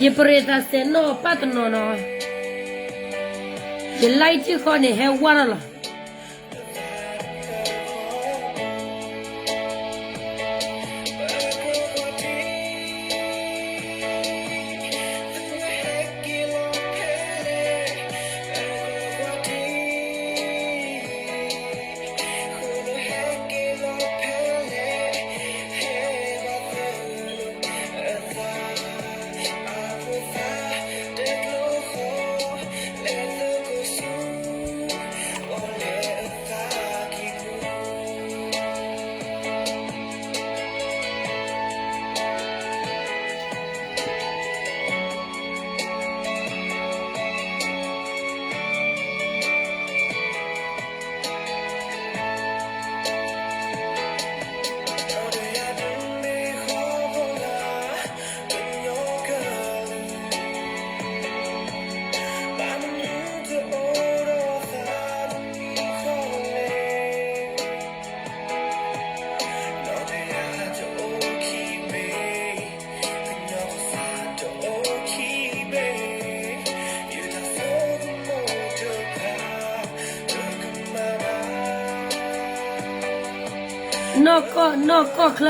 ယပရ့သးစဲးနီၣ်ပၢ်တနီၤနီၤ, ယ live တခီန့ၣ်ဟဲဝါထီၣ်လီၤ. နီၢ်ကီၢ် နီၢ်ကီၢ်ချ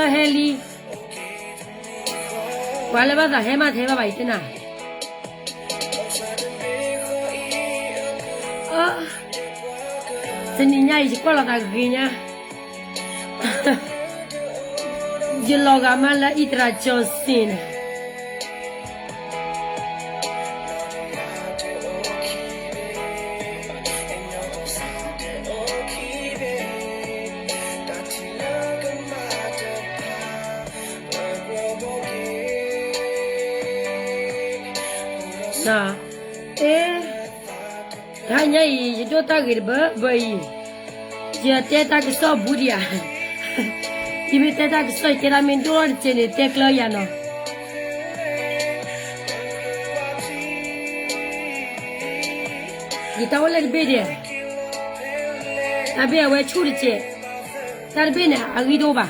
ၢဟဲလံ, ပှၤလၢဘၣ်သးဟဲမး တဟဲဘၣ်ဘၣ်အံၤသ့ၣ်နၤ, တနံၤညါအံၤ ယကွၢ်လီၤသးဂ့ၤညါ, ယလီၤဂာ်မးလၢ အံသရၣ်ကၠီၤစ့ၣ်န့ၣ် အဲ, တဟါညါအံၤ ယဒိၣ်တၢ်ဂ့ၤတဘၢဘၢအံၤ, ယတဲတၢ်ကစီၣ်ဘူးဒံးဧါ, ယမ့ၢ်တဲတၢ်ကစီၣ် ယတဲတၢ်မ့ၢ်ဒိၣ်တကဲးန့ၣ် တဲကျၢၤယၤနီၤ, ယတၢ်အိၣ်လၢတဘ့ၣ်ဒဲး, တၢ်ဘ့ၣ်အဝဲဆူၣ်တကဲး, တၢ်တဘ့ၣ်န့ၣ် အဂံၢ်တအိၣ်ဘၣ်.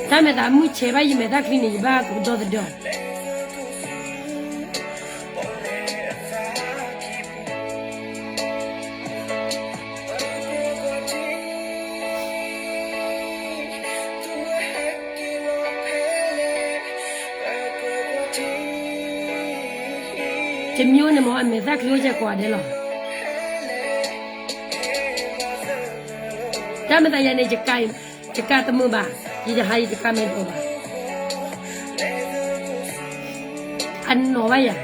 တၢ်မဲာ်သးမုၢ်ဆဲးဘၣ် ယမဲာ်သၣ်ချံန့ၣ် ယဘၣ်ကဒီသဒၢ တမံၤန့ၣ်မ့ၢ် အမဲာ်သၣ်ချံအိၣ်ကဲကိးဂၤဒဲးလီၤ. တၢ်မဲာ်သးယၤန့ၣ် ယကးတမုာ်ဘၣ်, ယတဟးယတကးမဲာ်ဒိးဘၣ်, အနီၢ်ဘၣ်ယၤ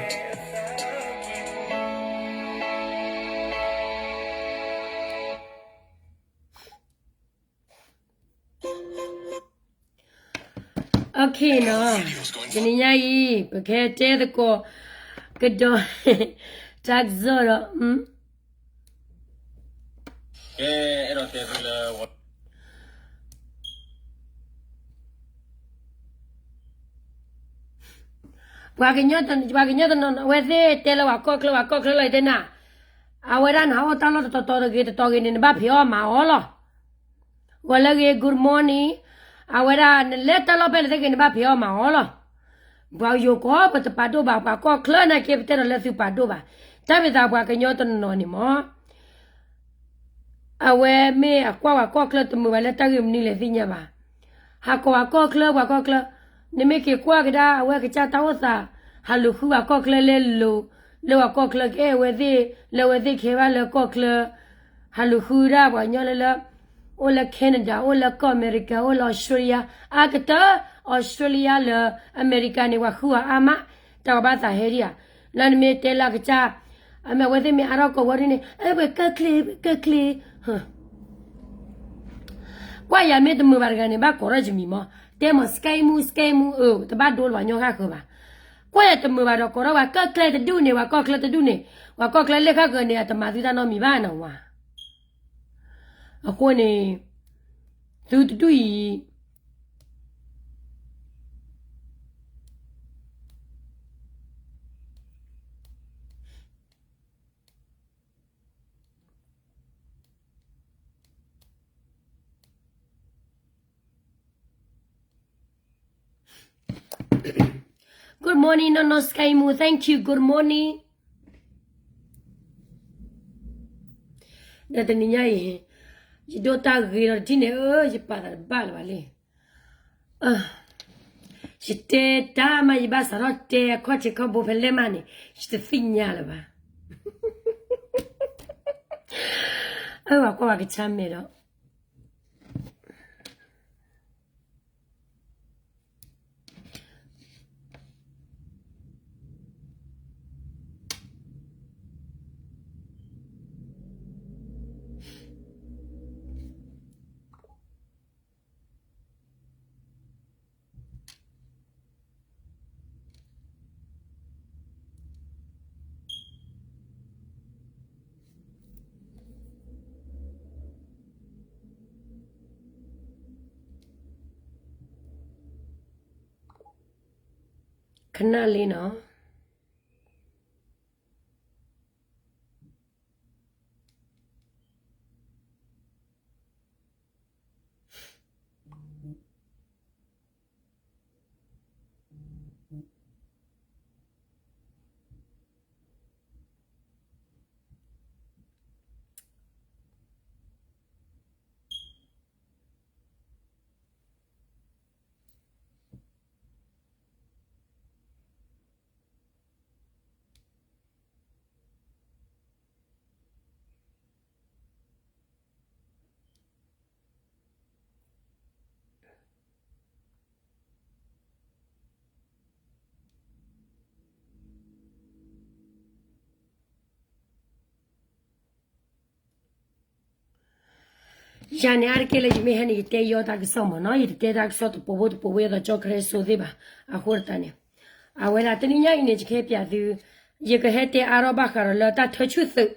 OK နီၤ, တနံၤညါအံၤ ပကဟဲတဲသကိးကဒီး တၢ်ကစီၣ်ဒီး, ပှၤကညီတနီၤနီၤ အဝဲသ့ၣ်တဲလၢပှၤကီၢ်ချၢ ပှၤကီၢ်ချၢလီၤ ယတဲနၤ, အဝဲဒၣ်နဟးအိၣ်တၢ်လီၢ်တတီၤတီၤတဂ့ၤတတီၤဂ့ၤန့ၣ် နဘၣ်ဖံးအီၣ်မၤအီၣ်လီၤ. ဂီၤလၢအဂ့ၤ good morning, အဝဲဒၣ်နလဲၤတၢ်လီၢ်ဖဲလဲၣ်တဂ့ၤ နဘၣ်ဖံးအီၣ်မၤအီၣ်လီၤ. ပှၤယိၤကီၢ် ပတပာ်ဒိၣ်ဘၣ် ပှၤကီၢ်ချၢနာ်က့ ပတဲဒီးလၢသုပာ်ဒိၣ်ဘၣ်, တၢ်မ့ၢ်သးပှၤကညီတနီၤနီၤန့ၣ်မ့ၢ် အဝဲမ့ၢ်အကွၢ်ပှၤကီၢ်ချၢတမုာ်ဘၣ်လၢတၢ်ဂ့ၢ်မနုၤလဲၣ်သ့ၣ်ညါဘၣ်. ဟးကိးပှၤကီၢ်ချၢ ပှၤကီၢ်ချၢ, နမ့ၢ်က့ၤကွၢ်ကဒါ အဝဲကစၢ်တၢ်အိၣ်သး ဟးလူၤဃုပှၤကီၢ်ချၢလဲလိၤ, လၢပှၤကီၢ်ချၢကအဲၣ်ဝဲသ့ၣ် လၢအဝဲသ့ၣ်ကဟဲဘၣ်လၢကီၢ်ချၢ, ဟးလူၤဃုဒၣ်ပှၤကညီလၢလၢ အိၣ်လၢ Canada အိၣ်လၢကီၢ်အမဲရကၤ အိၣ်လၢ Australia အါကတၢၢ် Australia လၢအမဲရကၤန့ၣ် ပှၤဃုအီၤအါမး, တၢ်ကဘၣ်သးဟဲဒံးဧါ. လၢနမ့ၢ်တဲလၢအကစၢ် အမ့ၢ်အဝဲသ့ၣ်မ့ၢ်အါထီၣ်ကိးဝဲဒ်န့ၣ် အဲ ပှၤကီၢ်ချၢ ပှၤကီၢ်ချၢ, ကွၢ်ယၤမ့ၢ်တမုာ်ဘၣ်တဂၤန့ၣ် ဘၣ်ကိးထီၣ်ယမံၤမး, တဲမး စကဲမူ စကဲမူ အၢ တဘၣ်ဒိလၢပှၤကညီဂၤဃၢၤဘၣ်. ကွၢ်ယၤတမုာ်ဘၣ်ဒီး ကိးထီၣ်ပှၤကီၢ်ချၢတဒူၣ်န့ၣ် ပှၤကီၢ်ချၢတဒူၣ်န့ၣ်, ပှၤကီၢ်ချၢလၢဃၣ်ဃၢၤန့ၣ် အတမၤသုတၢ်နီတမံၤဘၣ်နဝၤ. အဃိန့ၣ် သုတဒူၣ်အံၤ Good morning နီၢ်နီၢ် Sky Moon, thank you, good morning. ဒီးတနံၤညါအံၤ ယဒိးတၢ်ဂ့ၤဒီးတထံၣ်န့ၣ် အၢ ယပာ်သးတဘၣ်လၢၤဘၣ်လံ. ယတဲတၢ်မး ယဘၣ်စးထီၣ်တဲအခီၣ်ထံးခီၣ်ဘိဖဲလဲၣ်မးန့ၣ် ယတသ့ၣ်ညါလၢၤဘၣ်. အၢ ပှၤကွၢ်ပှၤကဆါမဲာ်ဒီး ခဏလံနီၤ. ယၤန့ၣ် အါတက့ၢ်လၢယမ့ၢ်ဟဲန့ၣ် ယတဲယီတၢ်ကစီၣ်မ့ၢ်နီၤ, ယတတဲတၢ်ကစီၣ်တပိာ်ဖိတပိာ်ဖိ ယဲသိးကၠီကရဲစိသ့ၣ်ဘၣ်. အဃိသတးန့ၣ် အဝဲဒၣ်တနံၤညါအံၤန့ၣ် ယကဟဲပျးသု, ယကဟဲတဲအါထီၣ်ဘၣ်ဃးဒီးလၢတၢ်ထၢဆူၣ်သုး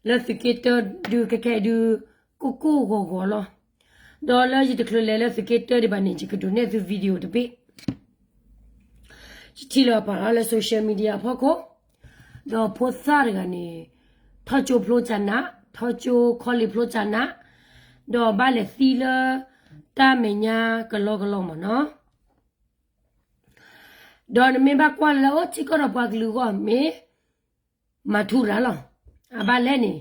လၢသုးက့တၢဒုးကဲကဲဒုး ကိၢ်ကိၢ်ဂီၤဂီၤလီၤ. ဒီးလၢယတချုးလဲၤလၢသုးက့တၢဒံးဘၣ်န့ၣ် ယကဒုးနဲၣ်သု video တဘ့ၣ် ယထံၣ်လၢအပာ်လီၤလၢ social media အဖီခိၣ်, ဒီးဖိသၣ်တဂၤန့ၣ် ထီၣ်ကၠိဖျိကနး, ထီၣ်ကၠိ college ဖျိကနး, ဒီးဘၣ်လဲၤသံလၢတၢ်မဲာ်ညါကလီကလီမ့ၢ်နီၤ. ဒီးနမ့ၢ်ဘၣ်ကွၢ်လၢ အိၣ်ထံကီၢ်ဒီးပှၤကလုာ်အဂီၢ်မ့ၢ် မၤထူရၤလီၤ. အဘၣ်လဲၣ်န့ၣ်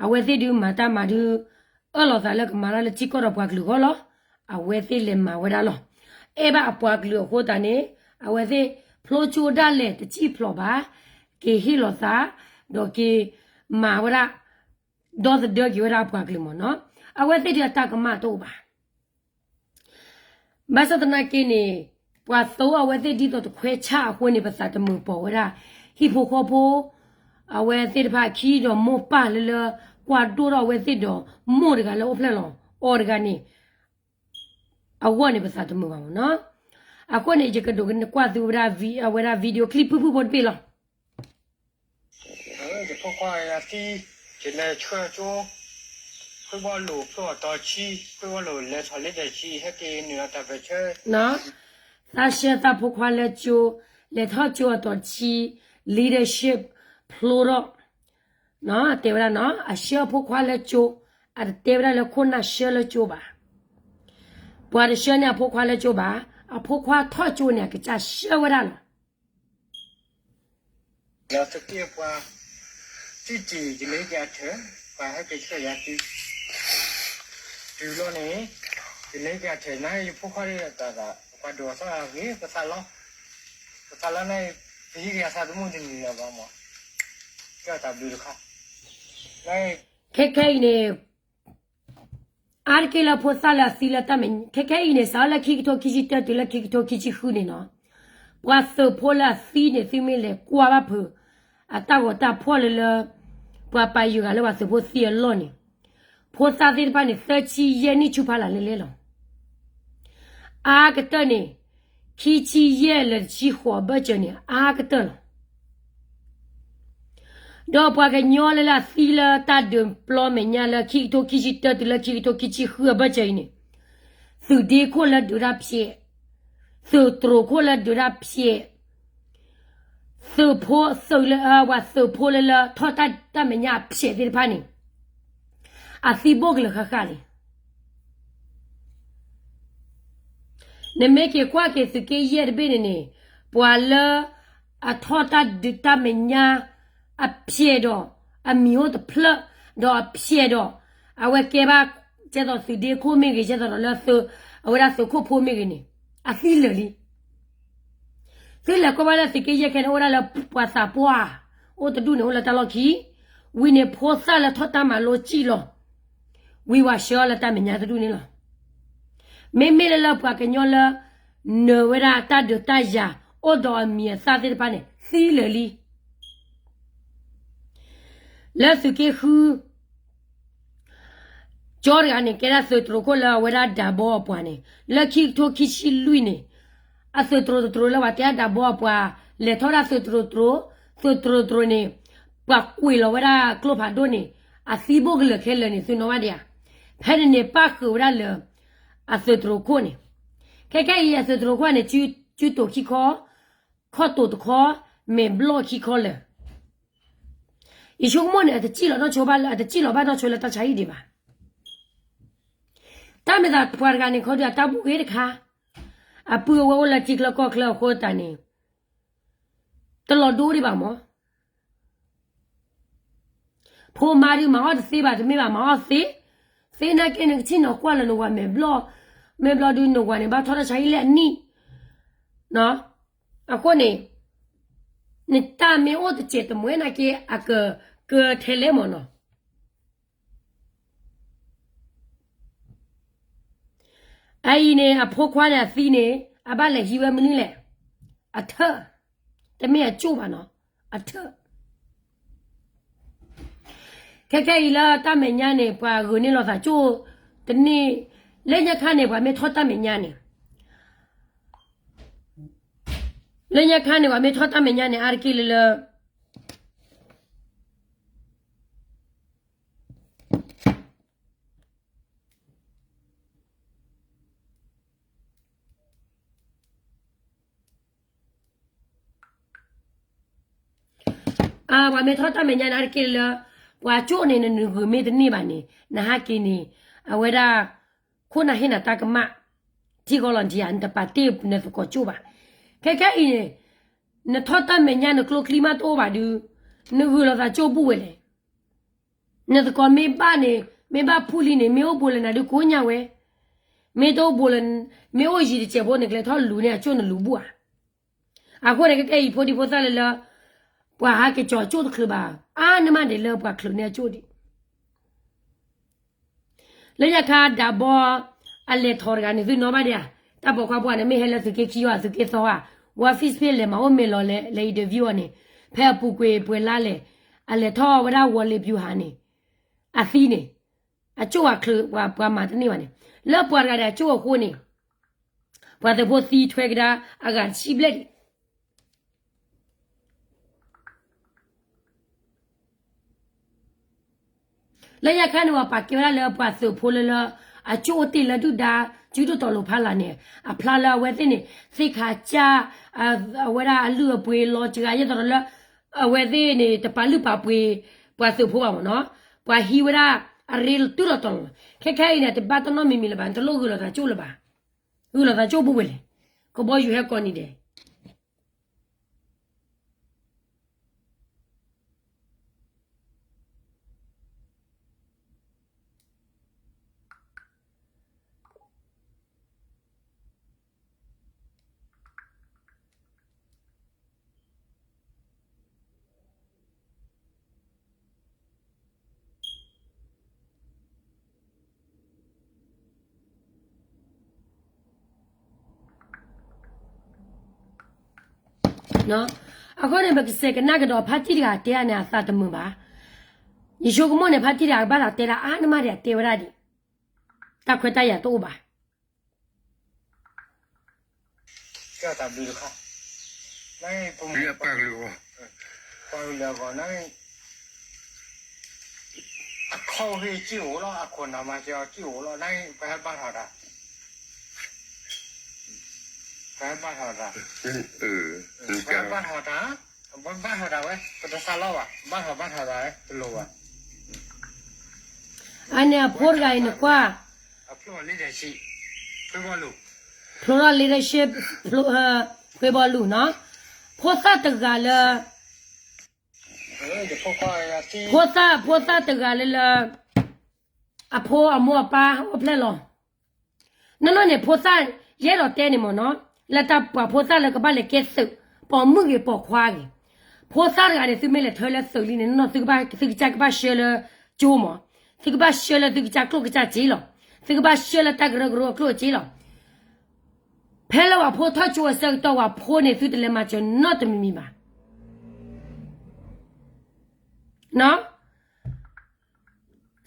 အဝဲသ့ၣ်ဒုးမၤတၢ်မၤဒုး အၢၣ်လီၤသးလၢကမၤတၢ်လၢထံကီၢ်ဒီးပှၤကလုာ်အဂီၢ်လီၤ. အဝဲသ့ၣ်လဲၤမၤဝဲဒၣ်လီၤ. အဲၣ်ဘၣ်အပှၤကလုာ်အဃိသတးန့ၣ် အဝဲသ့ၣ်ဖျိကၠိဒၣ်လဲာ်တစံၣ်ဖျိးဘၣ်, က့ၤဟ့ၣ်လီၤသး, ဒီးက့ၤမၤဝဲဒၣ် ဒီသဒၢက့ၤဝဲဒၣ်အပှၤကလုာ်မ့ၢ်နီၤ. အဝဲသ့ၣ်ဒုးအတၢ်ကမၣ်တအိၣ်ဘၣ်. ဘၣ်ဆၣ်သနာ်က့န့ၣ် ပှၤသိအဝဲသ့ၣ်ဒ်သိးတခွဲးဆၣ်အဃိန့ၣ် ပသးတမုာ်ပိာ်ဝဲဒၣ် ဟံၣ်ဖိဃီဖိ အဝဲသ့ၣ်တဖၣ်ခံဒီးမိၢ်ပၢ်လၢလၢ ကွၢ်ဒိၣ်ထီၣ်အဝဲသ့ၣ်ဒီးမိၢ်တဂၤလၢအိၣ်ဖျဲၣ်လီၤအီၤတဂၤန့ၣ် အဂီၢ်န့ၣ် ပသးတမုာ်ဘၣ်မ့ၢ်နီၤ. အဃိန့ၣ် ယကဒိးကနၣ်ကွၢ်သုဝဲဒၣ် အဝဲဒၣ် video clip ဖုၣ်ဖုၣ်ဖိတဘ့ၣ်လီၤ. ယဖိခွါအသံ, ယလဲၤဆှၢကၠိ, ဃ့ဘီလိာ်ဖျိအတီၤဆံ, ဃ့ဘီလိာ်လဲၤထီၣ်လ့ဒီးဆံ, ဟဲက့ၤနုာ်အတၢ်ပၢၢ်ဆၢ, သးဆှၢသးဖိခွါလၢကၠိ, လဲၤထီၣ်ကၠိအတီၤဆံ, leadership ဖျိထီၣ်, တဲဝဲဒၣ်နီၤ, အဆှၢအဖိခွါလၢကၠိ, အတတဲဝဲဒၣ်လၢခိၣ်နၢ်ဆှၢလၢကၠိဘၣ်. ပှၤတဆှၢန့ၢ်အဖိခွါလၢကၠိဘၣ်, အဖိခွါထီၣ်ကၠိန့ၣ် အကစၢ်ဆှၢဝဲဒၣ်လီၤ. လၢသုးက့ပှၤ, တံၢ်တံၢ် ယလဲၤက့ၤအထၢၣ်, ပှၤဟဲက့ၤဆှၢယၤတုၤ, တုၤလီၤန့ၣ်, ယလဲၤက့ၤအထၢၣ်န့ၣ် ယဖိခွါဒၣ်တၢ်သး, ပှၤဒိးအသီအဂ့ၤ ပသးလီၤ, ပသးလီၤန့ၣ်, ပဟံးက့ၤအသးသမူတနံၤလၢၤဘၣ်မး, ကဲတၢ်ဘျုးတခါ, ခဲခဲအံၤန့ၣ် အါတက့ၢ်လၢဖိသၣ်လၢအသံလၢတၢ်မဲာ်, ခဲခဲအံၤန့ၣ် စးထီၣ်လၢခံကထိခံဆံတၢတုၤလၢခံကထိခံဆံဃုန့ၣ်နီၤ, ပှၤသုးဖိလၢအသံန့ၣ် သုမ့ၢ်လဲၤကွၢ်ဘၣ်ဖုး အတၢ်ဂီၤတၢ်ဖီၣ်လၢလၢ ပှၤပာ်ယုၢ်ဂၤလၢပှၤသုးဖိသံအလီၢ်န့ၣ်, ဖိသၣ်သ့ၣ်တဖၣ်န့ၣ် သၢဆံယဲၢ်နံၣ်ဆူဖးလၢ်လဲလဲလီၤ. အါကတၢၢ်န့ၣ် ခံဆံယဲၢ်လၢတဆံဃိးအဘၢၣ်စၢၤန့ၣ် အါကတၢၢ်လီၤ. ဒီးပှၤကညီလၢလၢအသံလၢတၢ်ဒုးပျီမဲာ်ညါလၢခံကထိခံဆံတၢတုၤလၢခံကထိခံဆံဃုအဘၢၣ်စၢၤအံၤန့ၣ်, သုးဒ့ခိၣ်လၢဒုးတၢ်ဖျဲး, သုးတြိၤခိၣ်လၢဒုးတၢ်ဖျဲး, သုးဖိသုးလၢ ပှၤသုးဖိလၢလၢထီၣ်တၢ်မဲာ်ညါအဖျဲးသ့ၣ်တဖၣ်န့ၣ် အသံဘိၣ်ကလၢာ်ဃၣ်ဃၣ်လံ. နမ့ၢ်က့ၤကွၢ်က့ၤသုးက့ယဲၢ်တဘ့ၣ်န့ၣ်န့ၣ်, ပှၤလၢအထီၣ်တၢ်ဒုးတၢ်မဲာ်ညါ အဖျဲးဒီး အမံၤအိၣ်တဖျၢၣ် ဒီးအဖျဲးဒီး အဝဲကဲဘၣ် ကဲသိးသုးဒ့ခိၣ်မ့ၢ်ဂ့ၤ ကဲသိးဒီးလၢ အဝဲဒၣ်သုးခိၣ်ဖိမ့ၢ်ဂ့ၤန့ၣ် အသံလၢာ်လံ. သုလဲၤကွၢ်ဘၣ်လၢသုးက့ယဲၢ်ခဲန့ၣ် အိၣ်ဝဲဒၣ်လၢပှၤသးပှၢ် အိၣ်တဒူၣ်န့ၣ် အိၣ်လၢတၢ်လီၢ်ခံ, ဝံၤန့ၣ်ဖိသၣ်လၢထီၣ်တၢ်မၤလိစံၣ်လီၤ, ဝံၤဝဲဆှၢအီၤလၢတၢ်မဲာ်ညါတဒူၣ်န့ၣ်လီၤ. မ့မ့ၢ်လၢလၢပှၤကညီလၢ နၢၤဝဲဒၣ်တၢ်ဒုးတၢ်ယၤ အိၣ်ဒီးအမံၤအသၣ်သ့ၣ်တဖၣ်န့ၣ် သံလၢာ်လံ. လၢသုးက့ဃု ကၠီတဂၤန့ၣ် ကဲဒၣ်သုးတြိၤခိၣ်လၢအဝဲဒၣ်ဒးဘီအပှၤန့ၣ် လၢခံကထိခံဆံလွံၢ်န့ၣ် အသုးတြိၤတတြိၤလၢပှၤတဲအဒးဘီအပှၤ လဲၤထီၣ်ဒၣ်သုးတြိၤတတြိၤ, သုးတြိၤတတြိၤန့ၣ် ပှၤကွံာ်လီၤဝဲဒၣ်ကျိဖးဒိၣ်န့ၣ် အသံဘိၣ်ကလၢာ်ခဲလၢာ်န့ၣ် သုနီၣ်ဘၣ်ဒံးဧါ. ဖဲန့ၣ်န့ၣ် ပၣ်ဃုာ်ဝဲဒၣ်လၢ အသုးတြိၤခိၣ်န့ၣ်, ခဲခဲအံၤအသုးတြိၤခိၣ်န့ၣ် စုတူာ်ခံခီ, ခီၣ်တိာ်တခီ, မဲာ်ဘျီၣ်ခံခီလၢာ် ယဆိကမိၣ်န့ၣ် အတစံၣ်လီၤနီၢ်ဆိဘၣ်လၢ အတစံၣ်လီၤဘၣ်နီၢ်ဆိလၢတၢ်ဆါဟံၣ်ဒံးဘၣ်. တၢ်မ့ၢ်သးပှၤတဂၤန့ၣ် ခီဒုးအတၢ်ဘူၣ်ဂ့ၤတခါ, အပုၢ်အဝဲၢ်အိၣ်လၢထံချၢကီၢ်ချၢအဃိသတးန့ၣ် တလီၤဒိဒံးဘၣ်မး. ဖိမါဒုးမၤအီၣ်တသ့ဘၣ် တမ့ၢ်ဘၣ်မၤအီၣ်သ့, သ့နာ်က့နကထံၣ်နီၤကွၢ်လၢနဝၤမဲာ်ဘျီၣ်, မဲာ်ဘျီၣ်ဒုးနဝၤန့ၣ် ဘၣ်ထီၣ်တၢ်ဆါဟံၣ်လၢအနံၣ် အဃိန့ၣ် နတၢ်မ့ၢ်အိၣ်တစဲးတမှဲၤနာ်က့ အကကၢထဲလဲၣ်မးနီၤ. အအံၤန့ၣ် အဖိခွါန့ၣ်အသံန့ၣ် အဘၣ်လဲၤဟံးဝဲမနုၤလဲၣ်, အထၢၣ်, တမ့ၢ်အကၠိၣ်ဘၣ်နီၤ, အထၢၣ်. ခဲခဲအံၤလၢတၢ်မဲာ်ညါန့ၣ် ပှၤဂုာ်န့ၢ်လိာ်သးကၠိၣ်တန့ၢ်, လၢညါခါန့ၣ် ပှၤမ့ၢ်ထီၣ်တၢ်မဲာ်ညါန့ၣ် လၢညါခါန့ၣ် ပှၤမ့ၢ်ထီၣ်တၢ်မဲာ်ညါန့ၣ် အါတက့ၢ်လၢလၢ ပှၤမ့ၢ်ထီၣ်တၢ်မဲာ်ညါန့ၣ် အါတက့ၢ်လၢလၢ ပှၤကၠိၣ်န့ၣ် နဂုာ်မ့ၢ်တန့ၢ်ဘၣ်န့ၣ် နဟးက့ၤန့ၣ် အဝဲဒၣ် ခိၣ်နၢ်ဟ့ၣ်နၤတၢ်ကမၣ် ထံကီၢ်လီၤတံၢ်ဧါ နတပာ်တ့ၢ်နသကိးကၠိၣ်ဘၣ်. ခဲခဲအံၤန့ၣ် နထီၣ်တၢ်မဲာ်ညါ နကျိချံမးတအိၣ်ဘၣ်ဒုး နဂုာ်လိာ်သးကၠိၣ်ဘူၣ်ဝဲလဲၣ်. နသကိးမ့ၢ်ဘၣ်န့ၣ် မ့ၢ်ဘၣ်ဖူလံန့ၣ် မ့ၢ်အိၣ်ဘူးလၢနၤဒုးကိးညါဝဲ, မ့ၢ်တအိၣ်ဘူးလၢ မ့ၢ်အိၣ်ယံၤတစဲးဖိ နကလဲၤထီၣ်လူၤန့ၢ်အကၠိၣ်နလူၤဘူၣ်ဧါ. အဃိန့ၣ် ခဲခဲအံၤဖိဒံဖိသၣ်လၢလၢ ပှၤဟးက့ၤကၠီၤကၠိၣ်တချုးဘၣ် အါန့ၢ်မးဒံးလၢပှၤချုးန့ၢ်အကၠိၣ်ဒံး လၢညါခါဒးဘီ အလဲၤထီၣ်တဂၤန့ၣ် သုနီၣ်ဘၣ်ဒံးဧါ, တၢ်ပိာ်ခွါပှၢ်န့ၣ် မ့ၢ်ဟဲလၢသုးက့ခံဧါ သုးက့သီဧါ, ဝါ Facebook လဲၤမၤအိၣ်မ့ၤလီၤလဲၤ interview အီၤန့ၣ်, ဖဲအပူၤကွံာ်ပှဲၤလါလဲၣ်, အလဲၤထီၣ်ဝဲဒၣ်ဝီၤလ့ၤပျူၤဟးန့ၣ်, အသံန့ၣ်, အကၠိၣ်ဝဲချုး ပှၤမၤတန့ၢ်ဘၣ်န့ၣ်, လၢပှၤတဂၤဒီးအကၠိၣ်အဃိန့ၣ်, ပှၤသုးဖိသံထွဲကဒါအဂၤတဆံဘျဲၣ်ဒံး လၢညါခါန့ၣ် ပှၤပာ်ကဲဝဲဒၣ်လၢပှၤသုးဖိလၢလၢ အကၠိၣ်အိၣ်တ့ၢ်လၢဒုၣ်ဒါ စုဒိၣ်တီၤလိၤဖးလၢ်န့ၣ် အဖျါလၢအဝဲသ့ၣ်န့ၣ် သ့ၣ်ခးကၢ် အဝဲဒၣ်အလုၢ်အပှ့ၤလီၤစှၤ ယဲၢ်သိးဒီးလၢ အဝဲသ့ၣ်န့ၣ် တပာ်လုၢ်ပာ်ပှ့ၤ ပှၤသုးဖိဘၣ်မ့ၢ်နီၤ, ပှၤဟံးဝဲဒၣ် အရ့တုၤလီၤတီၤလီၤ, ခဲခဲအံၤန့ၣ် တဘၣ်တနီၣ်မံၤမံၤလၢၤဘၣ် တလိၣ်ဂုာ်လိာ်သးကၠိၣ်လၢၤဘၣ်, ဂုာ်လိာ်သးကၠိၣ်ဘူၣ်ဝဲလဲၣ်, ကဘီယူၤဟဲကိးနံၤဒဲး အဃိန့ၣ် ပကစဲးကနၣ်ကဒီးဖါတံၢ်တဂၤတဲအန့ၣ် အသးတမုာ်ဘၣ်. ယဆိကမိၣ်န့ၣ် ဖါတံၢ်တဂၤကဘၣ်သးတဲဒၣ်အါန့ၢ်မးဒီး တဲဝဲဒၣ်ဒံး တၢ်ခွဲးတၢ်ယာ်တအိၣ်ဘၣ်. ပှၤလၢအဂီၢ် အခီၣ်ဟ့ၣ်ကံၣ်အိၣ်လီၤ အခိၣ်နၢ်မၤစၢၤကံၣ်အိၣ်လီၤ နပှၤဟဲဘၣ်ထီၣ်တၢ် ပှၤဟဲဘၣ်ထီၣ်တၢ် ပှၤဘၣ်ထီၣ်တၢ်ဝဲ ပတသးလီဘၣ် ဘၣ်ထီၣ်ဘၣ်ထီၣ်တၢ်ဝဲ တလိၣ်ဘၣ်. အန့ၣ်အဖိတဂၤအံၤနကွၢ် ဖျိထီၣ် leadership ဖှ့ဘီလူၤ ဖှ့ဘီလူၤ ဖှ့ဘီလူၤနီၤ ဖိသၣ်တဂၤလၢ ဖိသၣ် ဖိသၣ်တဂၤလၢလၢ အဖိအမိၢ်အပၢ်အိၣ်ဖျဲၣ်လီၤ. နီၢ်နီၢ်န့ၣ် ဖိသၣ် ယအဲၣ်ဒိးတဲန့ၣ်မ့ၢ်နီၤ, လၢတၢ်ပှၤဖိသၣ်လၢကဘၣ်လဲၤကဲသုး, ပိာ်မုၣ်ဂ့ၤပိာ်ခွါဂ့ၤ, ဖိသၣ်တဂၤန့ၣ် သုမ့ၢ်လဲၤထၢလၢသုးလံန့ၣ် နီၢ်နီၢ် သုကဘၣ်သုကစၢ်ကဘၣ်ဆှၢလၢကၠိမး, သုကဘၣ်ဆှၢလၢသုကစၢ်ကျိၣ်ကစၢ်စ့လီၤ, သုကဘၣ်ဆှၢလၢတၢ်ကရၢကရိအကျိၣ်အစ့လီၤ. ဖဲလၢပှၤဖိထီၣ်ကၠိအဆၢကတီၢ် ပှၤဖိန့ၣ် သုတလဲၤမၤစၢၤနီတမံၤမံၤဘၣ်.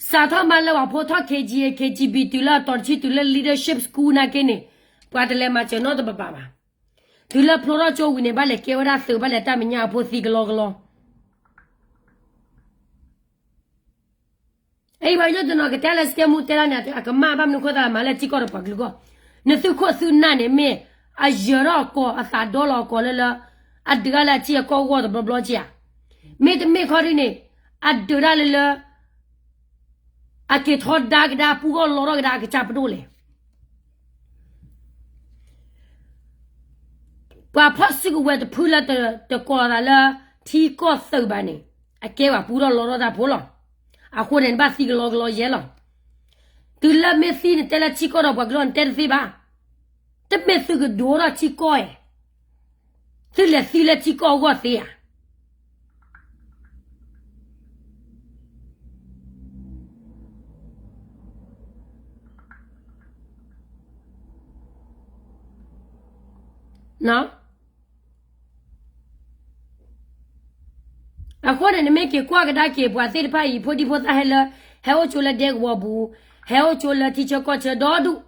စးထီၣ်မးလၢပှၤဖိထီၣ် K G A K G B တုၤလၢအတီၤတဆံ တုၤလၢ leadership school နာ်က့န့ၣ်, ပှၤတလဲၤမၤစၢၤနီတဘၣ်ဘၣ်. တုၤလၢဖျိထီၣ်ကၠိဝံၤန့ၣ် ဘၣ်လဲၤကဲဝဲဒၣ်သုး ဘၣ်လဲၤတၢ်မဲာ်ညါအဖိသံကလီကလီ အံၤပှၤကညီတနီၤကတဲလၢ စကဲမူတဲလၢန့ၣ် အကမၣ်ဘၣ်မနုၤအဃိသတး မၤလၢထံကီၢ်ဒီးပှၤကလုာ်အဂီၢ်, နသုခိၣ်သုနၢ်န့ၣ်မ့ၢ် အယၢၤထီၣ်အကိာ် အသးဒီလီၤအကိာ်လၢလၢ အဒုးတၢ်လၢအထံအကီၢ်အဂီၢ်တဘျီဘျီက့ဧါ. မ့တမ့ၢ်ခီဒ်န့ၣ် အဒုးတၢ်လၢလၢ အက့ၤထီဒါကဒါ ပူထီၣ်လီထီၣ်ကဒါအကစၢ်ပဒိၣ်လဲၣ်. ပှၤဖီၣ်စုကဝဲၤတဖုလၢတကိးသးလၢထံကီၢ်သုးဘၣ်န့ၣ် အကဲပှၤပူထီၣ်လီထီၣ်တၢ်ဖိလီၤ. အဃိန့ၣ် နဘၣ်သံကလီကလီယဲလီၤ. တုၤလၢမ့ၢ်သံနတဲလၢထံကီၢ်ဒီးပှၤကလုာ် နတဲတသ့ဘၣ်. တမ့ၢ်သုကဒိးထီၣ်ထံကီၢ်ဧါ, သုလဲၤသံလၢထံကီၢ်အဂီၢ်သ့ဧါ. အဃိန့ၣ် နမ့ၢ်က့ၤကွၢ်ကဒါက့ၤ ပှၤသ့ၣ်တဖၣ်အံၤ ဖိဒံဖိသၣ်ဟဲလၢ ဟဲအိၣ်ကၠိလၢဒဲကဝီၤပူၤ, ဟဲအိၣ်ကၠိလၢထံဆၢကီၢ်ဆၢဒီဒူၣ်,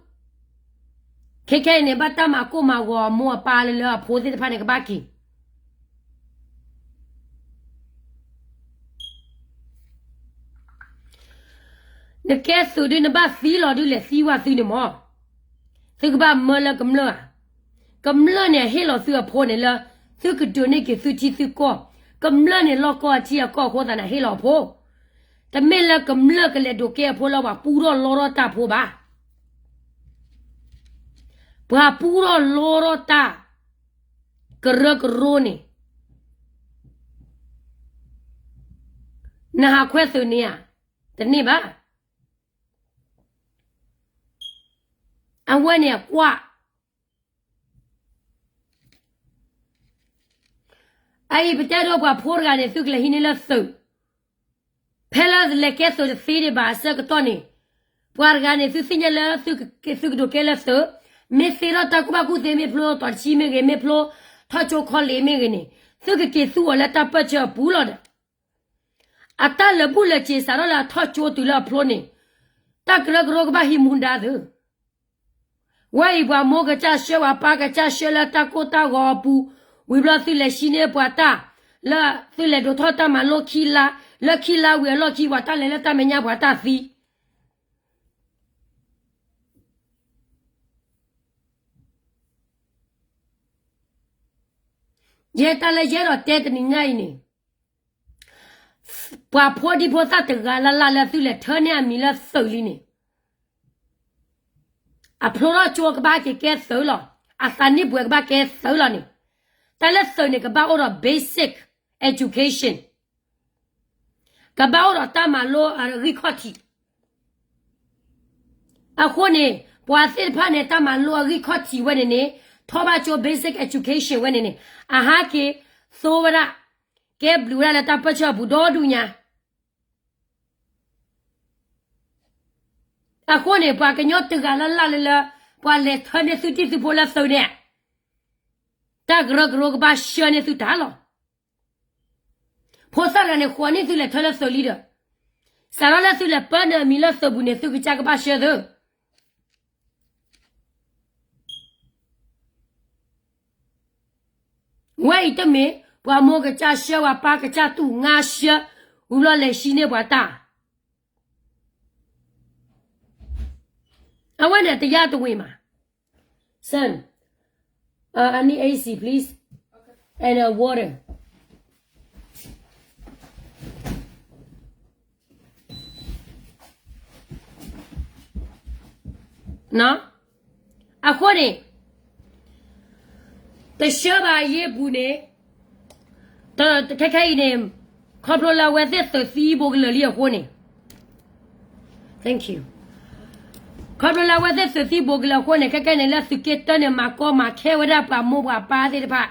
ခဲခဲအံၤန့ၣ် ဘၣ်တၢ်မၤကိၢ်မၤဂီၤအမိၢ်အပၢ်လၢလၢအဖိသ့ၣ်တဖၣ်န့ၣ် ကဘၣ်က့ၤ နကဲသုးဒုး နဘၣ်သံလီၤဒုး လဲၤသံဝဲသုန့ၣ်မး, သုကဘၣ်မၢလၢကမျၢၢ်ဧါ. ကမျၢၢ်န့ၣ် အဟ့ၣ်လီၤသုအဖိန့ၣ်လၢ သုကဒုးန့ၢ်က့ၤသုထံသုကီၢ်, ကမျၢၢ်န့ၣ် လီၢ်ကီၢ်အထံအကီၢ်အဃိသတးန့ၣ် ဟ့ၣ်လီၤအဖိ, တမ့ၢ်လၢကမျၢၢ်ကလဲၤဒိးကဲအဖိလၢပှၤပူထီၣ်လီထီၣ်တၢ်ဖိဘၣ်. ပှၤပူထီၣ်လီထီၣ်တၢ် ကရၢကရိန့ၣ် နဟးခွဲသုးန့ၣ်ဧါ, တန့ၢ်ဘၣ်. အဝဲန့ၣ်အကွၢ်, အအံၤပတဲဒိပှၤဖိတဂၤန့ၣ် သုကလဲၤဟံးန့ၢ်လၢသုး, ဖဲလၢလဲၤကဲသုးတသ့ဒံးဘၣ်အဆၢကတီၢ်န့ၣ်, ပှၤတဂၤန့ၣ် သုသ့ၣ်ညါလၢ သုကဒိးကဲလၢသုး, မ့ၢ်သ့ထီၣ်တၢ်ကူၣ်ဘၣ်ကူၣ်သ့ မ့ၢ်ဖျိတီၤတဆံမ့ၢ်ဂ့ၤ, မ့ၢ်ဖျိထီၣ်ကၠိခီလ့ၣ်မ့ၢ်ဂ့ၤန့ၣ်, သုကက့ၤသူအီၤလၢတၢ်ပၢၢ်ဆၢအပူၤလီၤဒီး အတၢ်လၢာ်ဘူၣ်လၢာ်စ့ၤ စးထီၣ်လၢအထီၣ်ကၠိတုၤလၢအဖျိန့ၣ်, တၢ်ကရၢကရိကဘၣ်ဟံးမူဒါသု. ဝဲအံၤပှၤမိၢ်ကစၢ်ဆှၢ ပှၤပၢ်ကစၢ်ဆှၢလၢတၢ်ကိၢ်တၢ်ဂီၤအပူၤ, ဝံၤဘျီသုလဲၤဟံးန့ၢ်ပှၤတၢ်, လၢသုလဲၤဒိးထီၣ်တၢ်မၤလိခံလါ, လၢခံလါဝံၤအလီၢ်ခံ ပှၤတၢ်လဲၤလၢတၢ်မဲာ်ညါပှၤတၢ်သံ ယဲတၢ်လၢယအဲၣ်ဒိးတဲတနံၤညါအံၤန့ၣ်, ပှၤဖိဒံဖိသၣ်တဂၤလၢ်လၢ်လၢသုလဲၤထၢန့ၢ်အမံၤလၢသုးလံန့ၣ်, အဖျိထီၣ်ကၠိကဘၣ်က့ၤကဲသုးလီၤ, အသးနံၣ်ပှဲၤကဘၣ်ကဲသုးလီၤန့ၣ်, တၢ်လၢသုးန့ၣ် ကဘၣ်အိၣ်ဒီး basic education, ကဘၣ်အိၣ်ဒီးတၢ်မၤလိအဂံၢ်ခီၣ်ထံး အဃိန့ၣ် ပှၤသ့ၣ်တဖၣ်န့ၣ် တၢ်မၤလိအဂံၢ်ခီၣ်ထံးဝဲန့ၣ်န့ၣ်, ထီၣ်ဘၣ်ကၠိ basic education ဝဲန့ၣ်န့ၣ်, အဟးက့ၤသိဝဲဒၣ်, ကဲဘျုးဝဲဒၣ်လၢတၢ်ပၢၢ်ဆၢအပူၤဒီဒူၣ်ညါ. အဃိန့ၣ် ပှၤကညီတဂၤလၢ်လၢ်လၢလၢ ပှၤလဲၤထၢန့ၢ်သုတံၢ်သုဖိလၢသုးန့ၣ်, တၢ်ကရၢကရိကဘၣ်ဆှၢန့ၢ်သုတၢ်လီၤ. ဖိသၣ်တဂၤန့ၣ် ဃိးနံၣ်သုလဲၤထၢလၢသုးလံဒီး, စးထီၣ်လၢသုလဲၤပၢနုာ်အမံၤလၢသုးပူၤန့ၣ် သုကစၢ်ကဘၣ်ဆှၢသု. ဝဲအံၤတမ့ၢ် ပှၤမိၢ်ကစၢ်ဆှၢ ပှၤပၢ်ကစၢ်တူၢ်ငါဆှၢ, ဝံၤဘျီလဲၤဟံးန့ၢ်ပှၤတၢ် အဝဲန့ၣ် တရားဝင်မး. Son, uh, I need A C, please. And uh, water. အဃိန့ၣ် တဆှၢဘၣ်အယ့ၢ်ပူၤန့ၣ်, ခဲခဲအံၤန့ၣ် ခီဖျိလၢအဝဲသ့ၣ်သုးသံဘိကလၢာ်လံအဃိန့ၣ်, ခီဖျိလၢအဝဲသ့ၣ်သုးသံဘိကလၢာ်အဃိန့ၣ် ခဲခဲန့ၣ် လၢသုးက့တၢန့ၣ် မၤကီမၤခဲဝဲဒၣ်ပှၤမိၢ်ပှၤပၢ်သ့ၣ်တဖၣ်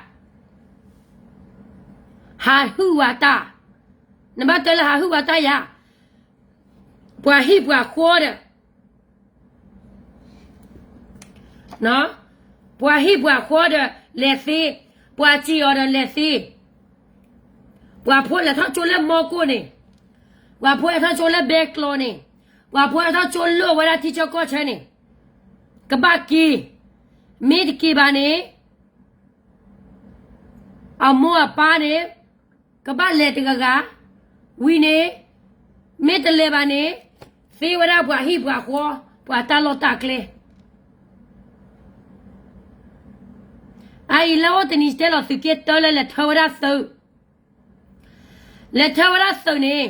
ဟးဟုၣ်ဝးတၢ်, နဘၣ်တဲလၢဟးဟုၣ်ဝးတၢ်ယၤ, ပှၤဟံၣ်ပှၤဃီဒီး ပှၤဟံၣ်ပှၤဃီဒီးလဲၤသ့, ပှၤစံၣ်အီၤဒီးလဲၤသ့, ပှၤဖိလဲၤထီၣ်ကၠိလၢမီကိၣ်န့ၣ်, ပှၤဖိလဲၤထီၣ်ကၠိလၢဘဲကျိၤန့ၣ်, ပှၤဖိလဲၤထီၣ်ကၠိလၢအဝဲဒၣ်ထံဆၢကီၢ်ဆၢန့ၣ်, ကဘၣ်က့ၤ, မ့ၢ်တက့ၤဘၣ်န့ၣ် အမိၢ်အပၢ်န့ၣ် ကဘၣ်လဲၤတဂၤဂၤ, ဝံၤန့ၣ် မ့ၢ်တလဲၤဘၣ်န့ၣ် သ့ဝဲဒၣ်ပှၤဟံၣ်ပှၤဃီ, ပှၤတၢ်လီၢ်တၢ်ကျဲ. အအံၤလၢအိၣ်တနံၤတဲလီၤသုးက့တၢလၢ လဲၤထၢဝဲဒၣ်သုး, လဲၤထၢဝဲဒၣ်သုးန့ၣ်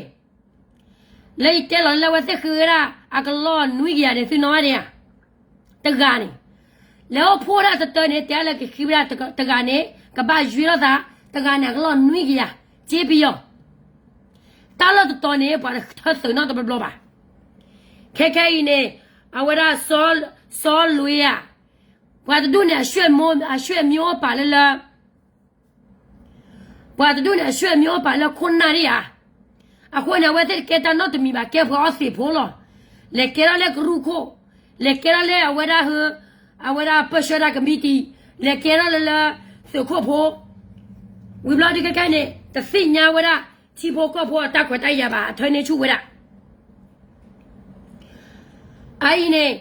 လၢယတဲလီၤလၢအဝဲသ့ၣ်ဃ့ဝဲဒၣ်အကလီၢ်နွံကယၤန့ၣ် သုနီၣ်ဘၣ်ဒံးဧါ, တဂၤန့ၣ်, လဲၤအိၣ်ဖှိၣ်ဒၣ်တတၢန့ၣ် တဲလၢကဃ့ဝဲဒၣ်တဂၤန့ၣ် ကဘၣ်ယွ့ထီၣ်သး, တဂၤန့ၣ် အကလီၢ်နွံကယၤ, စ့ပယီၤ, တၢ်လီၢ်တတီၤန့ၣ် ပှၤတထၢသုးနီတဘျီဘျီဘၣ်. ခဲခဲအံၤန့ၣ် အဝဲဒၣ် စီၤလွံၢ်ဧါ, ပှၤတဒူၣ်န့ၣ် အဆွေမျိုးအပာ်လၢလၢ ပှၤတဒူၣ်န့ၣ် အဆွေမျိုးအပာ်လၢခိၣ်နၢ်ဒံးဧါ. အဃိန့ၣ် အဝဲသ့ၣ်တကဲတၢ်နီတမံၤဘၣ် ကဲပှၤအီသံးဖိလီၤ. လဲၤကဲထီၣ်လၢကရူၢ်ခိၣ်, လဲၤကဲထီၣ်လၢအဝဲဒၣ်ဟၢ, အဝဲဒၣ်ပၢဆှၢတၢ်ကမံးတံာ်, လဲၤကဲထီၣ်လၢလၢသုးခိၣ်ဖိ, ဝံၤဘျီဒုးခဲခဲန့ၣ် တသ့ၣ်ညါဝဲဒၣ် ထံဖိကီၢ်ဖိအတၢ်ခွဲးတၢ်ယာ်ဘၣ် အထၢန့ၢ်ဆူၣ်ဝဲဒၣ် အအံၤန့ၣ်